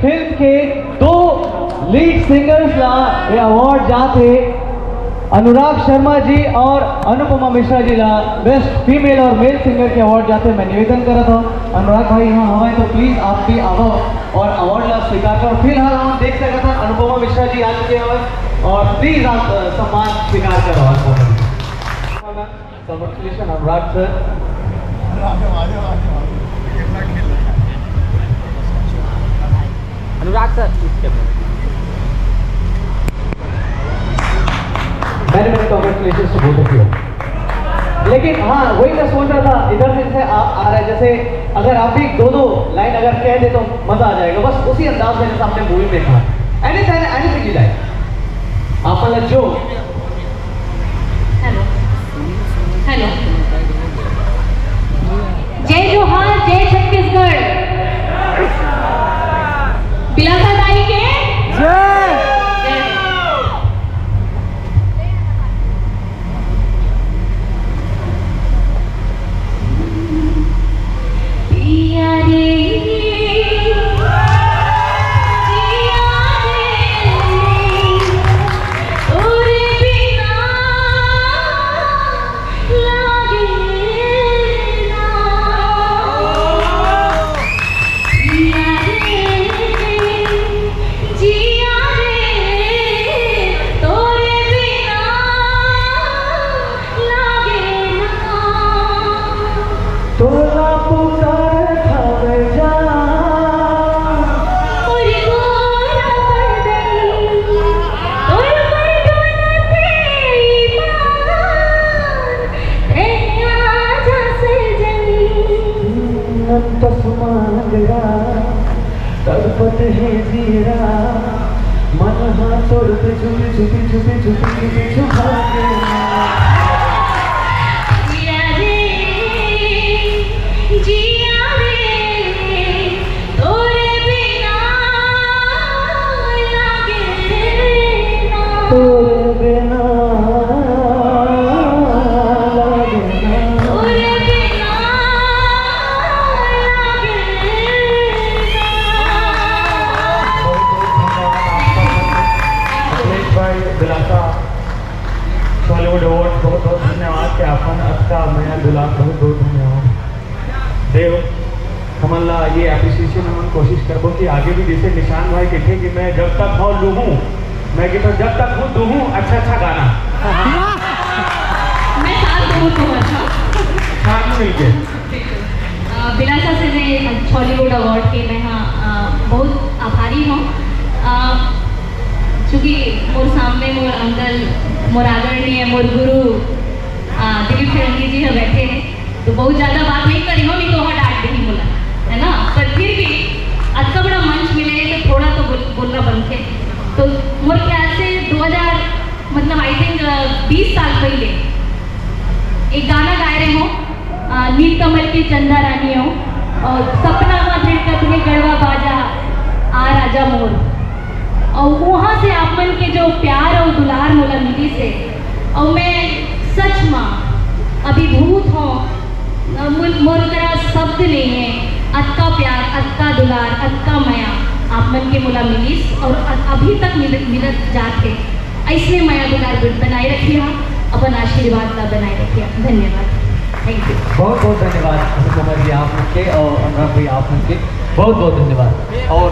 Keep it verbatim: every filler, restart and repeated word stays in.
Film के दो lead singers ला ये अवार्ड जात हे, अनुराग शर्मा जी और अनुपमा मिश्रा जी ला बेस्ट फीमेल और मेल सिंगर के अवार्ड जात हे। मैं निवेदन करत हूँ, अनुराग भाई यहाँ हवय तो प्लीज आप भी आवो और अवार्ड ला स्वीकार करो। फिलहाल हम देख सकत हन अनुपमा मिश्रा जी आ चुके हवय और प्लीज आप अ, सम्मान स्वीकार करो अनुपमा जी। Congratulations अनुराग सर। अनुराग सर, मैंने मैंने कॉन्ग्रेचुलेशन बोल रखी है। लेकिन हाँ, वही मैं सोच रहा था इधर से जैसे आप आ रहे हैं, जैसे अगर आप भी दो दो लाइन अगर कह दे तो मजा आ जाएगा। बस उसी अंदाज में जैसे आपने मूवी में कहा। एनीथिंग एनीथिंग यू लाइक, आप मतलब जो हेलो, हेलो। जय जोहार, जय छत्तीसगढ़। बिलासा दाई के जय। जय। पिया रे, पिया रे, तोरे बिना लागे ना। पिया रे, जिया रे, तोरे बिना लागे ना। तोला पुकारत हवे जा। मोर गोरा बदन, तोर पर डोलत हे ईमान, ए आजा सजन। अंत सुमांगरा तड़पत हे जीरा, मन हा तोर पे छुपी छुपी छुपी छुपी छुपी छुपा के। जिया रे, जिया रे, तोरे बिना लागे ना। तोरे बिना लागे ना। तोरे बिना लागे ना। बहुत बहुत धन्यवाद आपका, अखिलेश भाई दिलासा। बॉलीवुड अवार्ड बहुत बहुत धन्यवाद कि आपन अतका मया दुलार, बहुत बहुत धन्यवाद देव। हमन ला ये अप्रिसिएशन हमन कोशिश करबो कि आगे भी जैसे निशान भाई कहिथे कि मैं जब तक हूँ लूहूँ, मैं कहिथों जब तक हूँ दूहूँ अच्छा अच्छा गाना। मैं साथ दूँ तुम्हारा। साथ में मिलके। बिलासा से मैं बॉलीवुड अवार्ड के मैं हाँ अ, बहुत आभारी हूँ। अ, चूँकि मोर सामने मोर अंकल, मोर आदरणीय, मोर गुरु अ, दिलीप फिरंगी जी ह बैठे हैं, तो बहुत ज्यादा बात नहीं करी हूँ, नहीं तो वहाँ डांट देही मोला, है ना। पर फिर भी अतका बड़ा मंच मिले है तो थोड़ा तो बोल, बोलना बनथे। तो मोर ख्याल से दो हज़ार, मतलब आई थिंक बीस साल पहले एक गाना गाए रहे हो, अ, नीलकमल के चंदा रानी हो और सपना मा धिड़कत हे गढ़वा बाजा, आ राजा मोर। और वहाँ से आप मन के जो प्यार और दुलार मोला मिली से, और मैं सच मा अभिभूत हूँ। अ, मोर, मोर करा शब्द नहीं है, अतका प्यार, अतका दुलार, अतका मया आप मन के मोला मिलिस और अ-, अभी तक मिल, मिलत जात है। ऐसने मया दुलार बन-, बनाए रखिए, अपन आशीर्वाद ला बनाए रखिए। धन्यवाद, थैंक यू। बहुत बहुत धन्यवाद अनुपमा जी आप मन के और अनुराग भाई आप मन के, बहुत बहुत धन्यवाद। और